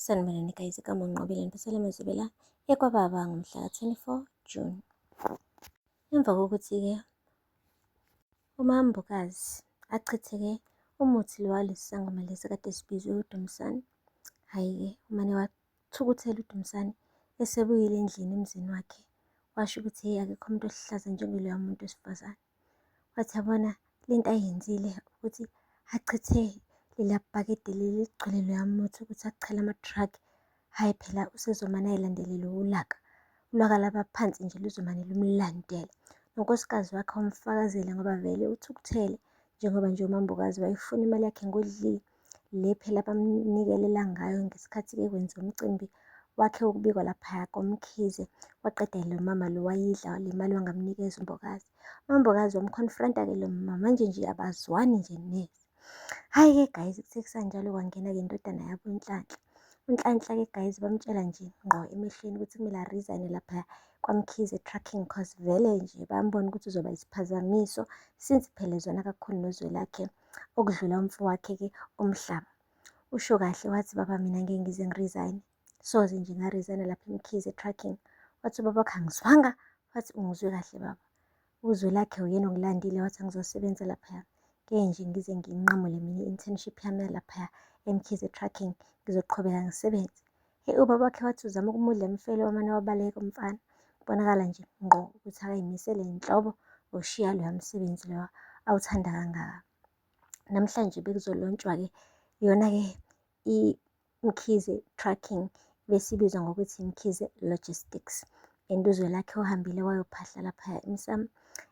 Sanibonani guys, igama uNqobile ngiphathele amazwibela ekwababa ngomhla ka-24 June. Emva kokuthi-ke uMambokazi achithe-ke umuthi lo walesi sangoma lesi kade sibizwe uDumsane, hhayi-ke umane wathukuthela uDumsane esebuyile endlini emzini wakhe, washo ukuthi hheyi akekho umuntu oluhlaza njengaloya muntu wesifazane. Wathi yabona le nto ayenzile ukuthi achithe lela bhakede leli eligcwele loya muthi ukuthi achele ama-drug, hhayi phela usezomane ayilandelele ulaka. Ulaka lwabaphansi nje luzomane lumlandele. Nonkosikazi wakhe wamfakazela ngoba vele uthukuthele njengoba nje uMambokazi wayefuna imali yakhe ngodli le phela abamnikelela ngayo ngesikhathi-ke kwenziwa umcimbi wakhe wokubikwa laphaya koMkhize. Waqeda lo mama lo wayidla le mali wangamnikeza uMbokazi. UMambokazi wamkhonfronta-ke lo mama manje nje abazwani nje neze. Hhayi-ke guys, kuthe kusanjalo kwangena-ke indodana yabo uNhlanhla. UNhlanhla-ke guys bamtshela nje ngqo emehlweni ukuthi kumele a-resign-e laphaya kwaMkhize Trucking cause vele nje bayambona ukuthi uzoba isiphazamiso since phela ezwana kakhulu noZwelakhe okudlula umfowakhe-ke uMhlaba. Usho kahle wathi baba mina ngeke ngize ngi-resign-e, soze nje nga-resign-a lapha eMkhize Trucking. Wathi ubaba wakhe angizwanga, wathi ungizwe kahle baba. UZwelakhe uyena ongilandile wathi angizosebenza laphaya. Ngeke nje ngize ngiyinqamule mina i-internship yami yalaphaya eMkhize Trucking, ngizoqhubeka ngisebenze. Hheyi ubaba wakhe wathi uzama ukumudla emfele wamane wabaleka umfana. Kubonakala nje ngqo ukuthi akayimisele nhlobo ngoshiya loya msebenzi loya awuthanda kangaka. Namhlanje bekuzolontshwa-ke yona-ke Mkhize Trucking ebesibizwa ngokuthi Mkhize Logistics. And uZwelakhe uhambile wayophahla laphaya emsamo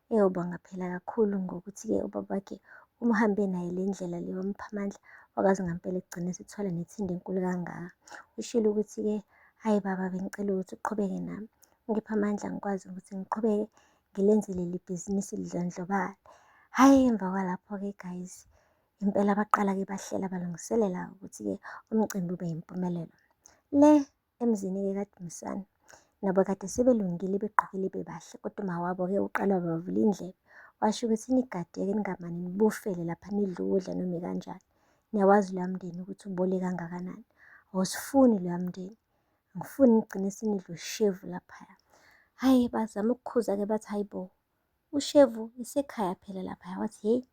eyobonga phela kakhulu ngokuthi-ke ubaba wakhe umuhambe naye le ndlela le wamupha amandla wakwazi ngampela ekugcina esethola nethindi enkulu kangaka. Ushilo ukuthi-ke hhayi baba bengicela ukuthi uqhubeke nami ungiphe amandla ngikwazi ukuthi ngiqhubeke ngilenze leli bhizinisi lidlondlobale. Hhayi emva kwalapho-ke guys Impela baqala-ke bahlela balungiselela ukuthi-ke umcimbi ube yimpumelelo. Le emzini-ke kaDumisani nabo kade sebelungile begqokile bebahle kodwa umawabo-ke uqale wabavula indlebe washo ukuthi nigade-ke ningamane nibufele lapha nidle ukudla noma ikanjani. Niyawazi loya mndeni ukuthi ubole kangakanani. Awusifuni loya mndeni. Angifuni nigcine senidla ushevu laphaya. Hhayi bazama ukukhuza-ke bathi hhayi bo, Ushevu isekhaya phela laphaya wathi hheyi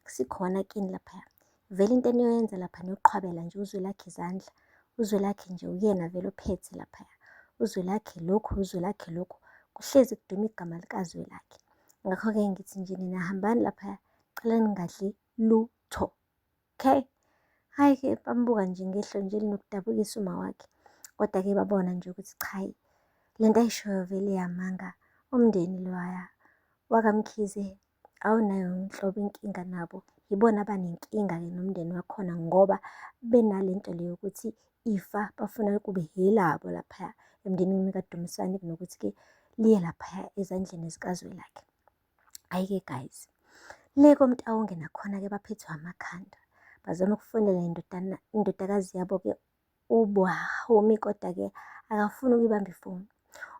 akusikhona kini laphaya. Vele into eniyoyenza lapha niyoqhwabela nje uZwelakhe izandla. UZwelakhe nje uyena vele ophethe laphaya. UZwelakhe lokhu, uZwelakhe lokhu. Kuhlezi kuduma igama likaZwelakhe. Ngakho-ke ngithi nje nina hambani laphaya, cela ningadli lutho. Okay. Hhayi-ke bambuka nje ngehlo nje elinokudabukisa umawakhe. Kodwa-ke babona nje ukuthi cha hhayi le nto ayishoyo vele iyamanga. Umndeni lowaya wakaMkhize awunayo nhlobo inkinga nabo. Yibona abanenkinga-ke nomndeni wakhona ngoba benale nto le yokuthi ifa bafuna kube elabo laphaya emndenini kaDumisani kunokuthi-ke liye laphaya ezandleni zikaZwelakhe. Hhayi-ke guys, le koMtawonge nakhona-ke baphethwe amakhanda. Bazama ukufonela indodana, indodakazi yabo-ke uBahumi kodwa-ke akafuni ukuyibamba ifoni.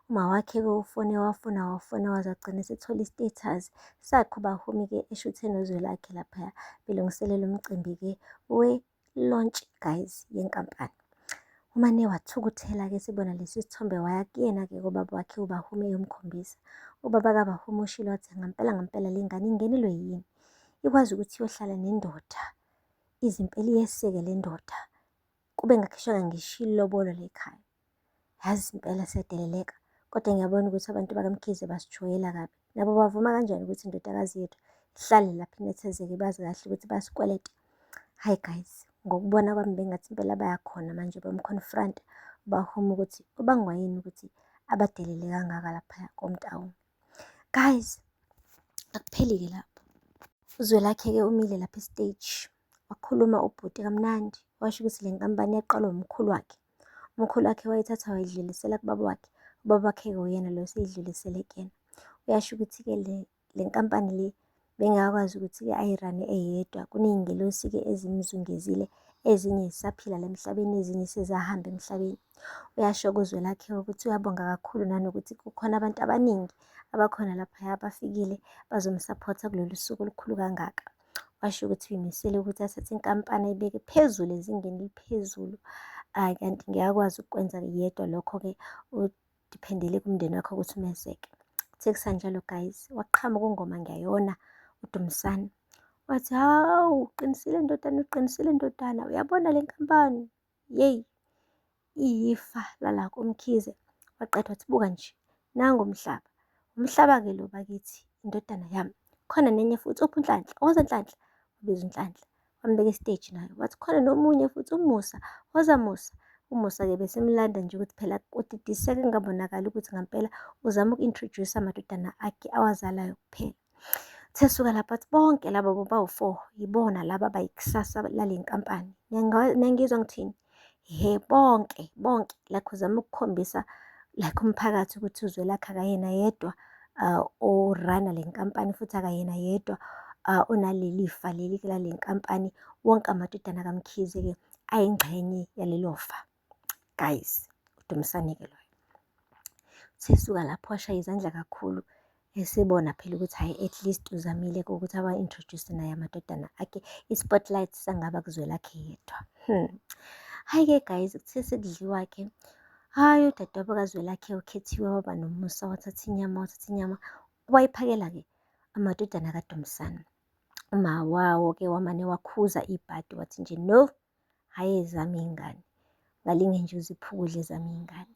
Uma wakhe-ke ufone wafona wafona waze wagcina esethola i-status sakhe uBahumi-ke eshuthe noZwelakhe laphaya belungiselela umcimbi-ke launch guys yenkampani. Umane wathukuthela-ke esebona lesi sithombe waya kuyena-ke kubaba wakhe uBahume eyomkhombisa. Ubaba kaBahume ushilo wathi ngampela ngampela le ngane ingenelwe yini? Ikwazi ukuthi iyohlala nendoda, izimpela iyeseke le ndoda, kube ngakhishwanga ngisho ilobolo la ekhaya. Yazi impela siyadeleleka kodwa ngiyabona ukuthi abantu bakaMkhize basijwayela kabi. Nabo bavuma kanjani ukuthi indodakazi yethu ihlale lapha inethezeke bazi kahle ukuthi bayasikweleta. Hhayi guys, ngokubona kwami bengathi impela bayakhona manje bamconfront bahuma ukuthi ubangwa yini ukuthi abadelele kangaka laphaya koMtaung. Guys, akupheli-ke lapho. UZwelakhe-ke umile lapha esiteji wakhuluma ubhuti kamnandi washo ukuthi le nkampani yaqalwa umkhulu wakhe. Umkhulu wakhe wayithatha wayidlulisela kubaba wakhe, ubaba wakhe-ke uyena lo oseyidlulisele kuyena. Uyasho ukuthi-ke le le nkampani le bengakwazi ukuthi-ke ayirane eyedwa, kuney'ngelosi-ke ezimzungezile, ezinye zisaphila la emhlabeni, ezinye sezahamba emhlabeni. Uyasho kuZwelakhe ukuthi uyabonga kakhulu nanokuthi kukhona abantu abaningi abakhona laphaya abafikile bazomsaphotha kulolu suku olukhulu kangaka. Washo ukuthi uyimisele ukuthi athathe inkampani ayibeke phezulu ezingeni eliphezulu. Hhayi kanti ngeke akwazi ukukwenza yedwa lokho-ke, u-depend-ele kumndeni wakho ukuthi umeseke. Kuthe kusanjalo guys, waqhamuka ungoma ngiyayona uDumisani. Wathi, hawu, uqinisile ndodana, uqinisile ndodana, uyabona le nkampani, yeyi, iyifa lala koMkhize. Waqeda wathi, buka nje, nangu umhlaba. Umhlaba-ke lo bakithi, indodana yami. Khona nenye futhi, uphi uNhlanhla? Woza Nhlanhla. Wabiza uNhlanhla, wambeka esiteji naye. Wathi khona nomunye futhi, uMusa, woza Musa. UMusa-ke besemlanda nje ukuthi phela kudidiseke kungabonakali ukuthi ngampela uzama uku-introduce-a amadodana akhe awazalayo kuphela. Uthe esuka lapho wathi bonke laba bobawu-four yibona laba abayikusasa lale nkampani. Niyangizwa ngithini? Hhe, bonke, bonke. Like uzama ukukhombisa like umphakathi ukuthi uZwelakhe akayena yedwa orana le nkampani futhi akayena yedwa onaleli fa leli lale nkampani. Wonke amadodana kaMkhize-ke ayingxenye yalelo fa. Guys, uDumisani-ke loyo. Uthe esuka lapho washaya izandla kakhulu esebona phela ukuthi hhayi at least uzamile-ke ukuthi awa-introduce naye amadodana akhe, i-spotlight sangaba kuZwelakhe yedwa. Hhayi-ke guys, kuthe sekudliwa-ke, hhayi udadewabo kaZwelakhe uKhethiwe waba nomusa wathatha inyama, wathatha inyama, wayiphakela-ke amadodana kaDumisani. Uma wawo-ke wamane wakhuza ibhadi wathi nje no, hhayi ezami iy'ngane, ngalinge nje uziphukule ezami iy'ngane.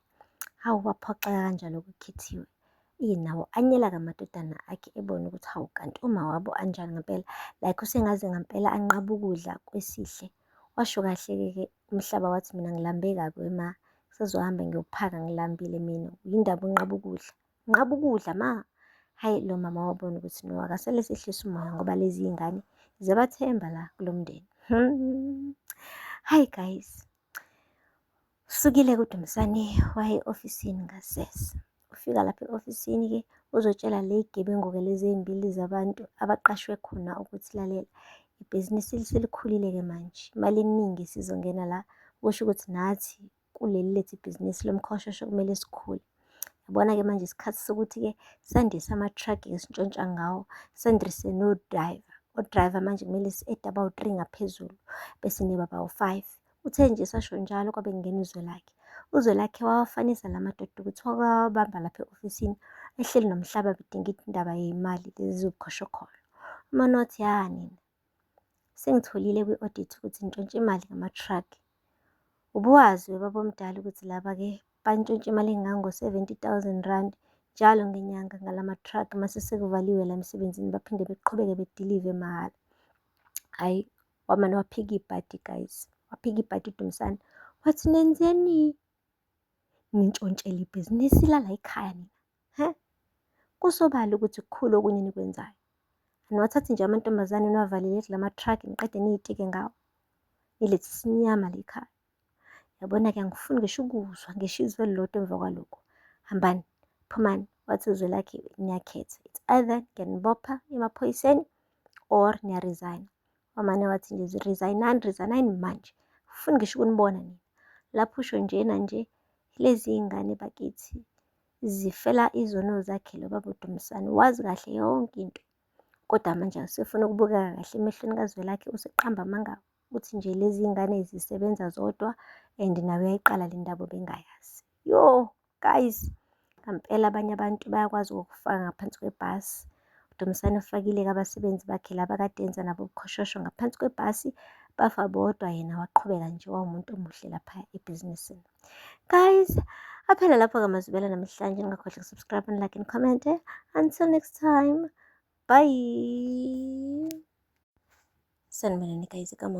Hawu waphoxeka kanjalo-ke uKhethiwe. Nawo anyela-ke amadodana akhe ebona ukuthi hawu kanti uma wabo anjani ngempela. Like usengaze ngampela anqabe ukudla kwesihle. Washo kahle-ke umhlaba wathi mina ngilambe kabi wema, ngisazohamba ngiyophaka ngilambile mina. Yindaba unqaba ukudla? Nqaba ukudla ma. Hhayi lo mama wabona ukuthi no akasele esehlisa umoya ngoba lezi iy'ngane ziyabathemba la kulo mndeni. Hhayi guys, usukile kuDumisani waya e-ofisini ngasese. Ufika lapha e-ofisini-ke uzotshela le y'gebengu-ke lezi ey'mbili zabantu abaqashwe khona ukuthi lalela, ibhizinisi selikhulile-ke manje, imali eningi isizongena la, kusho ukuthi nathi kuleli lethu ibhizinisi lomkhoshosho kumele sikhule. Yabona-ke manje isikhathi sokuthi-ke sandise ama-truck-ke esintshontsha ngawo, sandise no-driver. O-driver manje kumele si-ede abawu-3 ngaphezulu, bese niba bawu-5. Uthe nje sasho njalo kwabe kungena uZwelakhe. UZwelakhe wawafanisa la madoda ukuthi wawabamba lapha e-ofisini ehleli nomhlaba bedinga indaba yey'mali lezi zobukhoshokhola. Umane wathi, ya nina, sengitholile kwi-audit ukuthi nintshontshe imali ngama-truck. Ubuwazi webaba omdala ukuthi laba-ke bantshontshe imali engango-70 000 rand njalo ngenyanga ngalama-truck mase sekuvaliwe la emsebenzini baphinde beqhubeke bedilive mahhala. Hhayi, wamane waphika ibhadi guys, waphika ibhadi uDumisani. Wathi nenzeni? Nintshontshela ibhizinisi lala ekhaya nina, he? Kusobala ukuthi kukhulu okunye enikwenzayo. Aniwathathi nje amantombazane niwavalele kulama-truck niqede niy'tike ngawo. Nilethe isinyama la ekhaya. Yabona-ke angifuni ngisho ukuzwa ngisho izwi elilodwa emva kwalokho. Hambani, phumani. Wathi uZwelakhe niyakhetha. It's either ngiyanibopha emaphoyiseni or niya-resign. Wamane wathi nje resign-ani, resign-ani manje. Angifuni ngisho ukunibona nina. Lapho usho njena nje lezi iy'ngane bakithi zifela izono zakhe lo baba uDumisani. Wazi kahle yonke into. Kodwa manje usefuna ukubukeka kahle emehlweni kaZwelakhe, useqamba amanga ukuthi nje lezi iy'ngane zisebenza zodwa and nawe uyayiqala le ndaba obengayazi. Yo, guys, ngampela abanye abantu bayakwazi ukukufaka ngaphansi kwebhasi. UDumisani ufakile-ke abasebenzi bakhe laba akade enza nabo ubuqhoshosho ngaphansi kwebhasi, bafa bodwa yena waqhubeka nje wawumuntu omuhle lapha ebhizinisini. Guys, aphela lapho-ke amazwibela namhlanje. Ningakhohlwa uku-subscribe and like and comment. Until next time, bye. Sanibonani guys, igama